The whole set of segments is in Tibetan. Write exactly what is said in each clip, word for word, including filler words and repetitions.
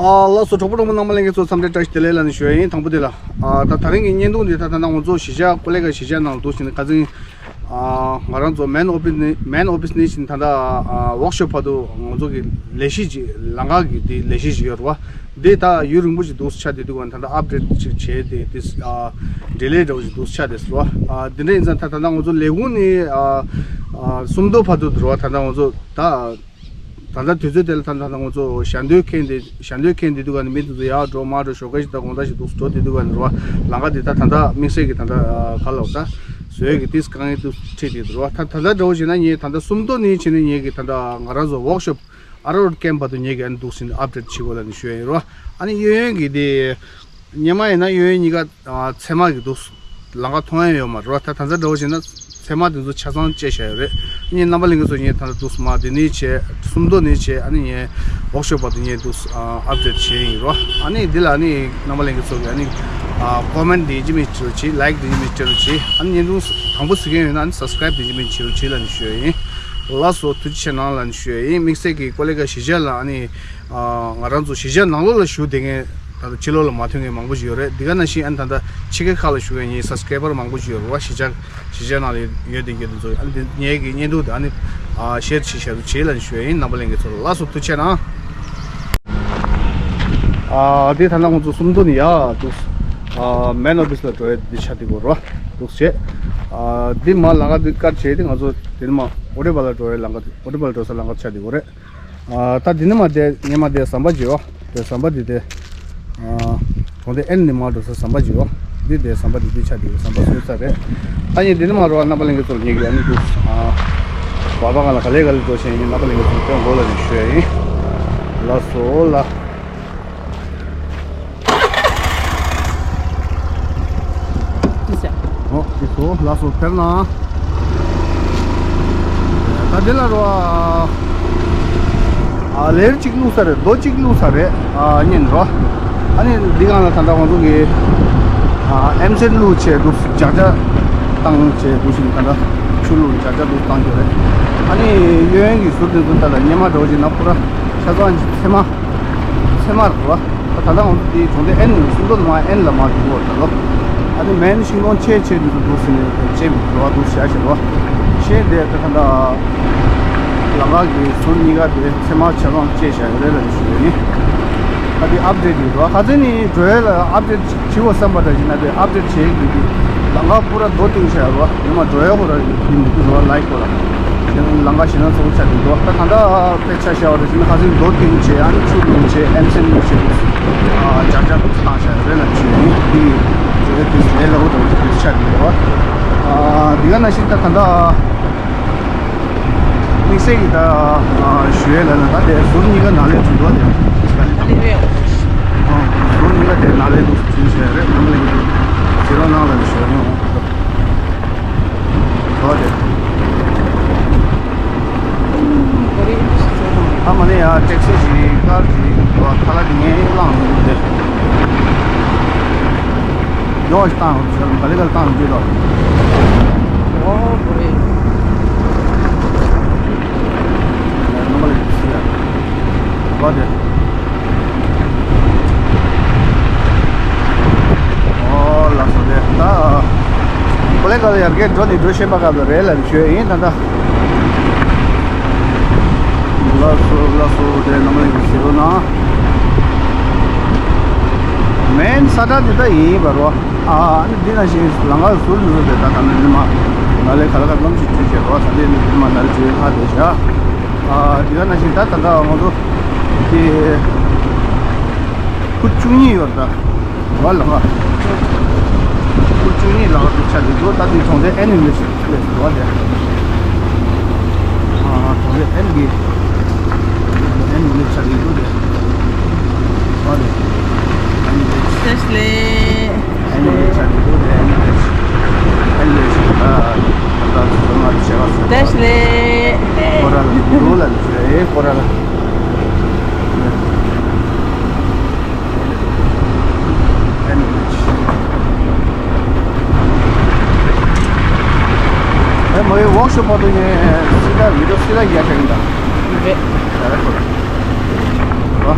ཨ་ལགས་སོ། གྲོགས་པོ་གྲོགས་མོ་རྣམ་པ་ལྷན་རྒྱས་ཚོ་འཚམས་འདྲི་བཀྲ་ཤིས་བདེ་ལེགས་ལབ་ནས་ཞུ་ཡ་ཡིན། དང་པོ་དེ་ལ། ཨ་ད་ད་རིང་གི་བརྙན་ཐུང་འདི་ད་ད་ལྟ་ང་ཚོ་གཞིས་ཆགས་ཀོ་ལེ་གྷལ་གཞིས་ཆགས་ནང་ལ་འདུག་ཟིན་ནས་ཁ་སང་། ཨ་ང་རང་ཚོ་མེན་ཨོ་ཕི་སི་ནི་མེན་ཨོ་ཕི་སི་ནས་ཕྱིན་ད་ལྟ་ཨ་ཝོག་ཤོབ་བར་དུ་ང་ཚོ་གི་ལས་གཞི་ཅིག་ལམ་ཁ་གི་དེ་ལས་གཞི་ཅིག་ཡོད་རེད་བ། འདི་ད་ཡུན་རིང་པོ་ཞིག་འདུག་ཆགས་བསྡད་དུས་ག་ད་ལྟ་ཨབ་ཌེཊ་ཅིག་བྱས་ཏེ་དེ་ཨ་ཌི་ལེ་འདྲ་བོ་ཞིག་འདུག་ཆགས་བསྡད་ཟེར་བ། ཨ་འདི་འདྲ་ཡིན་ཙང་ད་ད་ལྟ་ང་ཚོ་ལས་ཁུངས་ནས་ཨ་ཨ་སུམ་མདོ་བར་དུ་འདུག་རེད་བ། ད་ལྟ་ང་ཚོ་ད། ད་ལྟ་དུས་ཚོད་དེ་ལ་ད་ལྟ་ང་ཚོ་ཞལ་འདོན་མཁན་དེ་ཞལ་འདོན་མཁན་དེ་དུས་ག་ནས་མི་དེ་ཚོ་ཡར་འགྲོ་མར་འགྲོ་ཞོགས་ཀ་ཞིག་དང་དགོང་དག་ཞིག་འདུག་འགྲོ་དེ་དུས་ག་ནས་རེད་བ། ལམ་ཁ་དེ་ད་ད་ལྟ་དམིགས་བསལ་གྱི་ད་ལྟ་ག་ལབ་ད་བཟོས་ཀྱི་དེ་དཀའ་ངལ་དུ་འཕྲད་དེ་འདུག་རེད་བ། ད་ད་ལྟ་འདྲ་བོ་བྱས་ན་ངས་ད་ལྟ་སུམ་མདོ་ནས་བྱས་ནས་ངས་ཀྱི་ད་ལྟ་ང་རང་ཚོ་ཝོག་ཤོབ་ཨ་ར་རོ་ཌི་ཀེམ་བར་དུ་ངས་ཀྱི་ཨ་ནི་འདུག་ཟིན་ཨབ་ཌེཊ་བྱེད་དགོས་ལབ་ནས་ཞུ་ཡ་ཡིན་རེད་བ། ཨ་ནི་གཡས་གཡོན་གྱི་དེ། སྔོན་མ་ཡིན་ན་གཡས་གཡོན་གཉིས་ཀ་ཨ་ཚེར་མ་གི་འདུག་ལམ་ཁ་མཐོང་ཡ་ཡོད་མ་རེད་བ། ད་ད་ལྟ་འདྲ་བོ་བྱས་ན་ཚེར་མ་དེ་ཚོ་ཆ་ཚང་བཅད་བཞག་ཡོད་རེད། ངས་རྣམ་པ་ལྷན་རྒྱས་ཚོ་ངས་ད་ལྟ་འདུག་མ་དེ་ནས་བྱས་སུམ་མདོ་ནས་བྱས་ཨ་ནི་ངས་ཝོག་ཤོབ་བར་དུ་ངས་འདུག་ཨ་ཨབ་ཌེཊ་བྱས་ཡིན་རོ། ཨ་ནི་འདི་ལ་ཨ་ནི་རྣམ་པ་ལྷན་རྒྱས་ཚོ་གིས་ཨ་ནི་ཨ་ཀོ་མེན་ཊི་འདི་ཡིན་གཅིག་མིན་གཅིག་རུ་བྱེད། ལའིཀ་འདི་ཡིན་གཅིག་མིན་གཅིག་རུ་བྱེད། ཨ་ནི་བརྙན་ཐུང་དང་པོ་གཟིགས་མཁན་ཡོད་ན་ཨ་ནི་སབ་སི་ཀ་རེབ་འདི་ཡིན་གཅིག་མིན་གཅིག་རུ་བྱེད་ལབ་ནས་ཞུ་ཡ་ཡིན། ལགས་སོ། ཐུགས་རྗེ་ཆེ་གནང་ལབ་ནས་ཞུ་ཡ་ཡིན། དམིགས་བསལ་གྱི་ཀོ་ལེ་གྷལ་གཞིས་ཆགས་ལ་ཨ་ནི། ཨ་ང་རང་ཚོ་གཞིས་ཆགས་ནང་ལོགས་ལ་བཞུགས་བསྡད་མཁན་ད་ལྟ་ཕྱི་ལོགས་ལ་མ་ཐོན་མཁན་མང་པོ་ཞིག་ཡོད་རེད། འདི་ག་ནང་བཞིན་ཨ་ནི་ད་ལྟ་ཕྱི་རྒྱལ་ཁག་ལ་བཞུགས་མཁན་ངའི་སབ་སི་ཀ་རེབ་བར་མང་པོ་ཞིག་ཡོད་རེད་བ། གཞིས་ཆགས་གཞིས་ཆགས་ནང་ལ་ཡོད་བསྡད་མཁན་དེ་ཚོ་ཨ་ནི་འདི་ངའི་གི་བརྙན་ཐུང་དེ་ཨ་ནི་ཨ་ཤེར་བྱེད་བྱ་རུ་བྱེད་ལབ་ནས་ཞུ་ཡ་ཡིན། རྣམ་པ་ལྷན་རྒྱས་ཚོ་ལ་ལགས་སོ། ཐུགས་རྗེ་ཆེ་གནང་། ཨ་འདི་ད་ལྟ་ང་ཚོ་སུམ་མདོ་ནས་ཡར་འདུག་ཨ་མེན་ཨོ་ཕི་སི་ལ་འགྲོ་ཡ་འདི་ཆགས་བསྡད་ཡོད་རེད་བ། འདུག་བྱས། ཨ་འདི་མར་ལམ་ཁ་འདི་བཀག་བྱས་ཏེ་ང་ཚོ་དེ་ནས་མར་ཨོ་ཊོ་པ་ལ་འགྲོ་ཡ་ལམ་ཁ་འདི་ཨོ་ཊོ་པ་ལ་འགྲོ་ས་ལམ་ཁ་ཆགས་བསྡད་ཡོད་རེད། ཨ་ད་འདི་ནས་མར་དེ་ངས་མར་དེ་ཟམ་པ་བརྗེ་བ། དེ་ཟམ་པ་འདི་དེ། ཨ་གྲོང་སྡེ་ཨེན་ནས་མར་འགྲོ་ས་ཟམ་པ་བརྗེ་བ། འདི་དེ་ཟམ་པ་འདི་འདི་ཆགས་འདུག་ཟམ་པ་བཟོས་ཚར་རེད། ད་ངས་འདི་ནས་མར་རོ་རྣམ་པ་ལྷན་རྒྱས་ཚོར་ངས་ཀྱི་ཨ་ནི་འདུག་ཨ་བར་པ་གང་ལ་ག་ལེ་ག་ལེ་འགྲོ་བཞིན་ཡིན། རྣམ་པ་ལྷན་རྒྱས་ཚོར་སྟོན་དགོས་ལབ་ནས་ཞུ་ཡ་ཡིན། ལགས་སོ་ལ། ཨོ་དེ་ཚོ་ལགས་སོ་ཕེབས་ན། ད་དེ་ལ་རོ། ཨ་ལེར་གཅིག་བླུགས་ས་རེད། རྡོ་གཅིག་བླུགས་ས་རེད། ཨ་ཉིན་རོ། ཨ་ནི་འདི་གང་ལ་ད་ལྟ་ང་ཚོ་གི་ཨ་ཨེམ་སེན་བླུགས་བྱས་འདུག་ལྗགས་ལྗགས་བཏང་བྱས་འདུག་བཞིན་ད་ལྟ་ཆུ་བླུགས་ལྗགས་ལྗགས་འདུག་བཏང་རྒྱུ་རེད། ཨ་ནི་གཡས་གཡོན་གྱི་ཟུར་དེ་ཚོ་ད་ལྟ་སྔོན་མ་འདྲ་བོ་ཞིག་ན་ཁོ་ར་ཆ་ཚང་ཚེར་མ། ཚེར་མ་རེད་བ། ད་ད་ལྟ་ང་ཚོ་དེའི་གྲོང་སྡེ་ཨེན་ནས་སུམ་མདོ་ནས་མར་ཨེན་ལ་མར་འགྲོ་གི་ཡོད་རེད་ལོ། ཨ་ནི་མེན་ཤིང་སྡོང་ཆེ་ཆེ་དེ་ཚོ་འདུག་ཟེར་ནས་ཅེས་འགྲོ་བ་འདུག་བྱ་ཞེས་རོ། ཤེས་དེ་ད་ད་ལྟ་ལམ་ཁ་གི་ཟུར་གཉིས་ཀ་དེ་ཚེར་མ་ཆ་ཚང་ཅེས་བྱ་ཡོད་རེད་ལབ་ཞུ་ཡོད་ནི། ད་དེ་ཨབ་ཌེཊ་ཡིན་རོ། ཁ་སང་ནི་འགྲོ་ཡ་ལ་ཨབ་ཌེཊ་བྱེད་དགོས་བསམ་པ་འདྲ་ཞིག་ན་དེ་ཨབ་ཌེཊ་བྱེད་དགོས་ཀྱི། ལམ་ཁ་པུ་ར་རྡོ་བཏིང་བྱས་རོ། ཉི་མ་འགྲོ་ཡ་ཁོ་ར་ཡིན་འདུག་རོ། ལའིཀ་ཁོ་ར་ལམ་ཁ་ཞེ་ན་ཚོགས་ཆ་དེ་འགྲོ་ད་གང་འདྲ། དཔེ་ཆ་བཞག་པ་རེད་ཟེར་ན་ཁ་སང་རྡོ་བཏིང་བྱས་ཨ་ནི་ཆུ་བླུགས་བྱས་ཨེམ་སེན་བླུགས་བྱས་ཨ་ལྗགས་ལྗགས་བཏང་བྱས་རེད་ལབ་ཞུ་ཡ་ཡིན། དེ་དེ་དེ་ལས་སླ་པོ་འདྲ་བོ་ཞིག་ཆགས་ཀྱི་འདུག་ཨ་འདི་ག་ནང་བཞིན་ད་གང་འདྲ། དམིགས་བསལ་གྱི་ད་ཞུ་ཡ་ལ་ན་ད་དེ་ཟུར་གཉིས་ཀ་ནང་ལས་གྲུབ་འདུག་དེ་ཟུར་གཉིས་ཀ་དེ་ནང་ལས་གྲུབ་ཚུལ་བྱས་རེད། ནང་ལས་གཞི་རོ་ནང་ལ་ཞུ་ཡ་ཡིན། འོ་དེ། ཨ་མ་ནི་ཡ་ཊེག་སི་ཞིག་ཀར་ཞིག་འགྲོ་ཁ་ལག་དེ་ངས་བླངས་ཡོང་གི་འདུག་ཡོང་ཞིག་བཏང་ཡོང་ཟེར་ག་ལེ་ག་ལེ་བཏང་ཡོང་གི་འདུག་ཨོ་བོ་རེད། ནོར་མ་ལེ་ཞིག་ཡ་བ་དེ། ཨོ་ལགས་སོ་དེ་ད། ཀོ་ལེ་གྷལ་ཡར་རྒྱས་འགྲོ་ནི་འགྲོ་ཤེས་པ་ག་ལ་རེད་ལབ་ཞུ་ཡ་ཡིན་ད་ལྟ། ལགས་སོ་ལགས་སོ་དེ་རྣམ་པ་ལྷན་རྒྱས་ཟེར་རོ་ན། མེན་ས་ཁྲ་དེ་ད་ཡིན་པ་རོ། ཨ་ནི་འདི་ན་ཞིག་ལམ་ཁ་ཟུར་ཟུར་དེ་ད་ད་ནི་མ་ང་ལས་ག་ལ་ག་ལམ་ཞིག་བྲིས་བྱས་རོ། ད་དེ་ནི་འདི་མ་ན་ལས་བྲིས་ཁ་དེ་བཞག་ཨ་འདི་ག་ན་ཞིག་ད་ད་ད་ང་ཚོ་དེ་ཁུ་བཅུ་གཉིས་ཡོད་ད། བ་ལ་ང་ཁུ་བཅུ་གཉིས་ལ་དུ་ཆ་དེ་ཚོ་ད་དེ་གྲོང་སྡེ་ཨེན་ཡུ་ནི་ཆ་དེ་ཚོ་བ་དེ། ཨ་གྲོང་སྡེ་ཨེན་གི་ཨེན་ཡུ་ནི་ཆ་དེ་ཚོ་དེ་བ་དེ། ཨེན་ཡུ་ནི་ཆ་དེ་ཚོ་དེ་ཨེན་ཡུ་ནི་ཆ་ཨེན་ཡུ་ནི་ཆ་དེ་ཚོ་ད་ད་ཚོ་ང་ཆ་བ་ཚོ། ཁོ་ར་ལ་འགྲོ་ལ་ལ་ཁོ་ར་ལ། ཨེ་མོ་ཡི་ཝོག་ཤོབ་པ་དུ་ནས་སི་ད་མི་དུ་སི་ད་ཡ་ཁ་ཡིན་ད། རེད། ད་རེད་ཁོ་ར། ཨོ།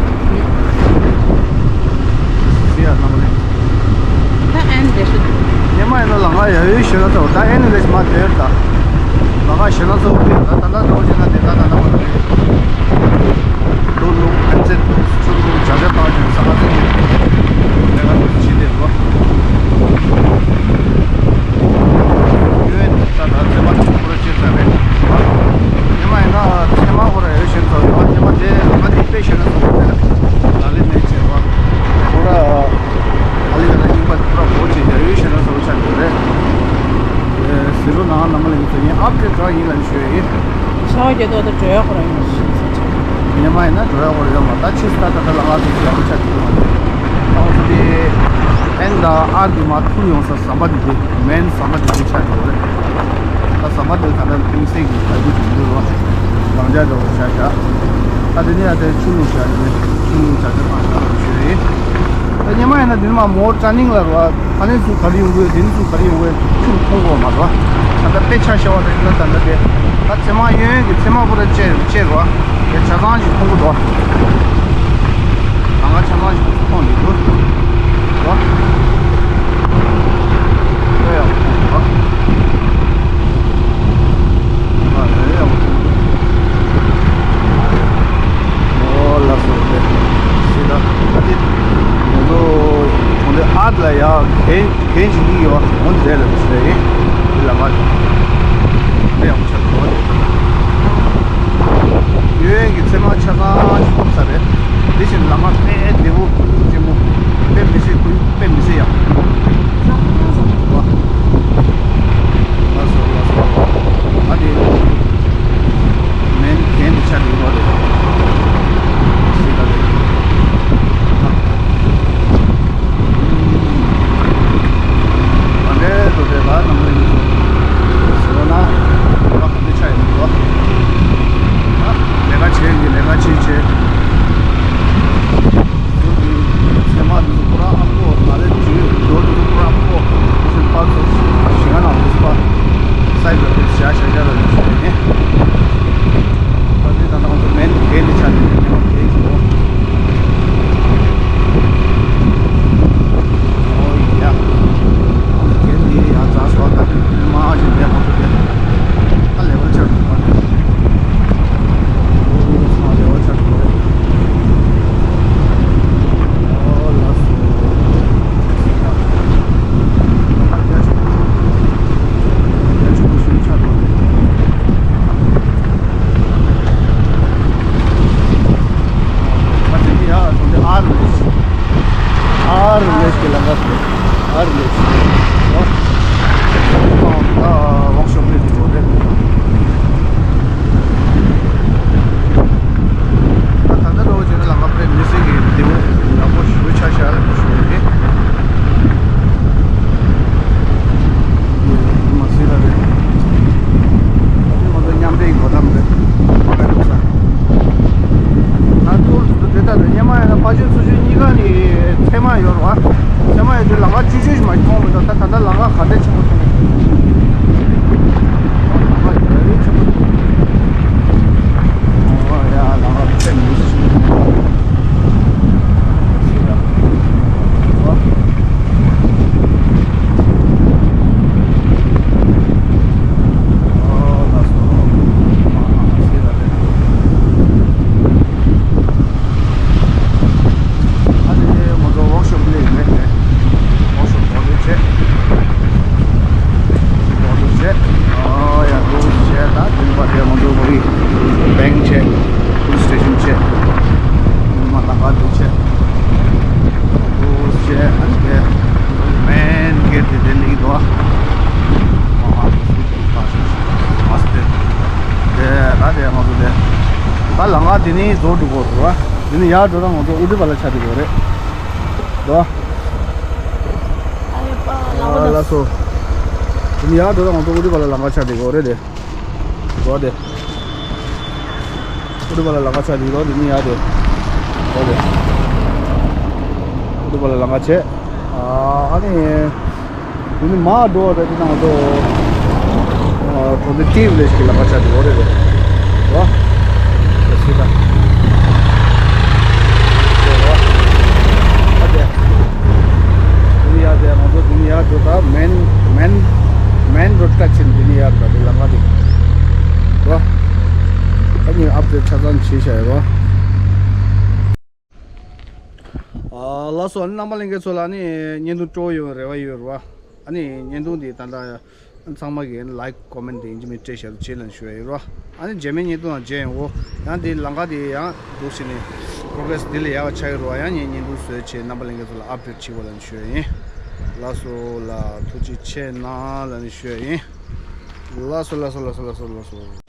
སི་ཡ་ནང་ལ། ད་ཨན་རེད་ཤག་ཉི་མ་ཡིན་ན་ལམ་ཁ་ཡག་ཡོད་ཤོད་ན་ཚོ་ད་ཨན་རེད་མ་དེར་ད། ལམ་ཁ་ཤོད་ན་ཚོ་དེ་ད་ད་ད་འགྲོ་བྱེད་ན་དེ་ད་ད་ད་མ་རེད། ལུ་ལུ་ཨན་ཚེ་ལུ་ཆུ་ལུ་བྱ་བྱ་བཏང་བྱུང་ས་ཁ་ཚེ་ཉིན་ལས་ཀ་ལུ་ཕྱི་དེ་ལོ། ཡོད་ད་ད་ཚེ་མ་ཆུ་ཁོ་ར་ཅེར་ས་རེད། ཉི་མ་ཡིན་ན་ཚེ་མ་ཁོ་ར་ཡོད་ཤོད་ཚོ་ཡོད་ཉི་མ་དེ་ལམ་ཁ་དེ་དཔེ་ཤོད་ན་ཚོ་དེ་ལ་ལ་ལས་མེད་ཅེར་བ། ཁོ་ར་ཨ་ལི་ཀ་ན་རྙིང་པ་ཁོ་ར་གོ་ཅེ་ཡ་ཡོད་ཤོད་ན་ཚོ་ཆ་དེ་རེད། ཟི་རོ་ནང་ནང་མ་ལ་ཡིན་ཚོ་ཡིན་ཨབ་ཀེ་ཏྲ་ཡིན་ལ་ཡིན་ཤོད་ཡིན། ཤ་བ་རྒྱལ་དོ་ད་བྲོས་ཡག་ཁོ་ར་ཡིན་ཤོད་ཚོ་ཆ། ཉི་མ་ཡིན་ན་བྲོས་ཡག་ཁོ་ར་ཡོད་མ་ད་ཕྱིས་ད་ད་ད་ལམ་ཁ་དེ་ལམ་ཁ་ཆ་དེ་ཡོད་མ་རེད། ཨོ་ཙི་ཨན་ད་ཨ་དེ་མ་ཐུག་ཡོང་ས། ཟམ་པ་འདི་དེ་མེན་ཟམ་པ་འདི་དེ་ཆགས་འགྲོ་རེད། ད་ཟམ་པ་འདི་ད་ལྟ་ཐེངས་གསེང་གི་ད་དུ་དུ་འགྲོ་རོགས། རང་འཇགས་འགྲོ་བ་བྱ་བྱ། ད་དེ་ནས་ཡང་དེ་ཆུ་ལུག་བྱ་དེ་ཆུ་ལུག་བྱ་དེ་མ་བྱ་བ་ཞུ་རེད། ད་ཉི་མ་ཡིན་ན་དེ་ནས་མ་མོ་ཊ་ཊར་ནིང་ལ་རོ། ད་ནས་ཚུར་ག་རེ་ཡོང་གི་ཡོད་དེ་ནས་ཚུར་ག་རེ་ཡོང་གི་ཡོད་ཆུ་མཐོང་གོ་མ་རོ། ད་ལྟ་དཔེ་ཆ་ཤ་བ་རེད་ན་ད་ལྟ་དེ། ད་ཚེ་མ་གཡོན་གྱི་ཚེ་མ་པོ་ར་བཅད་བཅད་རོ། དེ་ཆ་ཚང་ཞིག་མཐོང་གི་འདུག་ལམ་ཁ་ཆ་ཚང་ཞིག་མཐོང་ནས་འདུག་རོ། ཨོ་ཡག་པོ་མཐོང་འདུག་ཨ་ལས་ཡག་པོ་མཐོང་འདུག་ཨོ་ལགས་སོ་དེ། སི་ད་ཨ་ཏི་ང་ཚོ་གྲོང་སྡེ་ཨ་ཏི་ལ་ཡག་གན་གན་ཞིག་ཡིན་ཡོད་ཨ་འོན་ཏེ་ལ་སི་ད་ཡིན་འདི་ལ་མ་རེད། འདི་ཡག་པོ་ཆགས་འདུག་ཨ་ཏི། གཡོན་གྱི་ཚེར་མ་ཆ་ཚང་ཞིག་ཐོབ་ས་རེད། དེ་བཞིན་ལམ་ཁ་དཔེ་བདེ་པོ་ཀུན་ཏུ་ལྕི་མོ། དཔེ་མི་སྲིད་ཀུན་དཔེ་མི་སྲིད་ཡག་པོ། ལགས་སོ་ལགས་སོ། ཨ་དེ་མེན་གན་དེ་ཆ་དེ་ཡོད་རེད། སི་ད་རེད། ཨ། ཨ་འདྲའི་འདུག་རེད་ད་ནང་མི་ཡིན་ཟེར་བ་ན་ང་ག་འདྲ་ཆགས་ཡོད་འདུག་ཨ། ལས་ཀ་བྱེད་ཀྱི་ལས་ཀ་བྱེད་བྱེད། ཚེར་མ་འདི་ཚོ་ཁོ་རང་ཨ་ཁུ་ང་རེ་དུས་ལོ་འདི་ཚོ་ཁོ་རང་ཨ་ཁུ་ཚེ་པ་ཚོ་ཞིང་ཁ་ནང་འདུག་པ། སའི་ལ་དེ་བྱ་བྱ་བྱ་ལ་འདུག་ཟེར་ནས། ད་དེ་ད་ནང་དུ་མེན་གན་དེ་ཆ་དེ་དེ་ནང་དེ་ཞིག་འོ། ཨོ་ཡ། གན་དེ་ཡང་ཛ་སོ་ད་དེ་མ་ཨ་ཅེ་ལས་མ་ཐུབ་པས། ད་ལེ་ཝལ་ཆར་དུ་མ་དེ། ཨོ་ལེ་ཝལ་ཆར་དུ་མ་དེ། ཨོ་ལགས་སོ། ཨར་ལེས་ཀྱི་ལམ་ཁ་དེ། ཨར་ལེས། ཝོག་ཤོབ་ལེས་ཀྱི་ལོ་དེ། ད་ད་ལྟ་འགྲོ་བྱས་ན་ལམ་ཁ་དཔེ་མི་སྲིད་ཀྱི་བདེ་པོ་ཡག་པོ་ཞེ་པོ་ཆགས་ཤག་ལ་ཞུ་ཡི། མ་སྲིད་ལ་རེད། ད་དེ་ང་ཚོ་མཉམ་འབྲེལ་གྱི་དོ་དམ་རེད། མ་ག་འདུག་ས། ད་ཐུར་དུ་དེ་ལྟར་རེད། སྙེ་མ་ཡིན་ན་ཕ་ཆོས་ཚུར་ཆོས་གཉིས་ཀ་ནི་ཚེར་མ་ཡོད་རེད་བ། ཚེར་མ་ཡོད་དུས་ལམ་ཁ་ཆུང་ཆུང་ཞིག་མ་མཐོང་མི་འདུག་ད་ད་ལྟ་ལམ་ཁ་ག་འདྲ་ཆེན་པོ་ཐོན་གྱི་འདུག་ལམ་ཁ་ཡ་རེ་ཆེན་པོ་འདུག་ཨོ་ཡ་ལམ་ཁ་ཚད་མི་ཆེན་པོ་འདུག་ཨ་ནི་ང་ཚོ་ཝོག་ཤོབ་ལས་མེད་དེ། ཝོག་ཤོབ་འགྲོ་འདུག་བྱས། འགྲོ་འདུག་བྱས། ཨ་ཡ་འགྲོ་འདུག་བྱས། ད་དེ་ནས་ཕར་དེ་ང་ཚོ་ཕ་གི་བེང་བྱས། པུ་ལིས་སི་ཊེ་ཤན་བྱས། མ་ལམ་ཁ་འདུག་བྱས། འགྲོ་འདུག་བྱས། ཨ་ནི་དེ་མེན་གེ་ཊི་དེ་དེ་ནས་འདུག་ཨ། ཨ་ཧ། ཨ་སི་ཏེ། དེ་ད་དེ་ང་ཚོ་དེ། ད་ལམ་ཁ་དེ་ནས་རྫོགས་འགྲོ་གི་རེད་བ། དེ་ནས་ཡར་འགྲོ་ན་ང་ཚོ་ཨུ་ཏུ་བ་ལ་ཆགས་བསྡད་ཡོད་རེད། འགྲོ། ཨ་ཡོད་པ་ལགས་པ། ཨ་ལགས་སོ། དེ་ནས་ཡར་འགྲོ་ན་ང་ཚོ་ཨུ་ཏུ་བ་ལ་ལམ་ཁ་ཆགས་བསྡད་ཡོད་རེད་དེ། འགྲོ་དེ། ཨུ་ཏུ་བ་ལ་ལམ་ཁ་ཆགས་བསྡད་ཡོད་དེ་ནས་ཡར་དེ། འགྲོ་དེ། ཨུ་ཏུ་བ་ལ་ལམ་ཁ་ཆགས། ཨ་ཨ་ནི། དེ་ནི་མར་འགྲོ་བ་ད་དེ་ནང་དུ་གྲོང་སྡེ་ཏི་ཝི་ལེ་ཇི་གི་ལམ་ཁ་ཆགས་འདུག་རེད་རེད། རོ། ད་སི་ད། རོ། བྱས་བཞག་ཡོད་པ། ཨ་ལགས་སོ། ཨ་ནི་རྣམ་པ་ལྷན་རྒྱས་ཚོ་ལ་ཨ་ནི་བརྙན་ཐུང་སྤྲོ་བོ་ཡོང་རེ་བ་ཡོད་རེད་པ། ཨ་ནི་བརྙན་ཐུང་འདི་ད་ལྟ་ཚང་མ་གིས་ལའིཀ་ཀོ་མེན་ཊི་དེ་ཡིན་གཅིག་མིན་གཅིག་བྱས་རོགས་བྱེད་ལབ་ཞུ་ཡ་ཡོད་རེད་པ། ཨ་ནི་རྗེས་མའི་བརྙན་ཐུང་ལ་མཇལ་ཡོང་གོ། ཡང་འདི་ལམ་ཁ་དེ་ཡང་འདུག་ཟེར་ནས་པོ་རོ་གེ་རེ་སི་འདི་ལས་ཡག་པ་ཆགས་ཀྱི་རེད་པ། ཡང་ངས་བརྙན་ཐུང་བཟོས་བྱས་རྣམ་པ་ལྷན་རྒྱས་ཚོ་ལ་ཨབ་ཌེཊ་བྱེད་དགོས་ལབ་ཞུ་ཡ་ཡིན། ལགས་སོ་ལགས། ཐུགས་རྗེ་ཆེ་གནང་ལབ་ཞུ་ཡ་ཡིན། ལགས་སོ་ལགས་སོ་ལགས་སོ་ལགས་སོ་ལགས་སོ།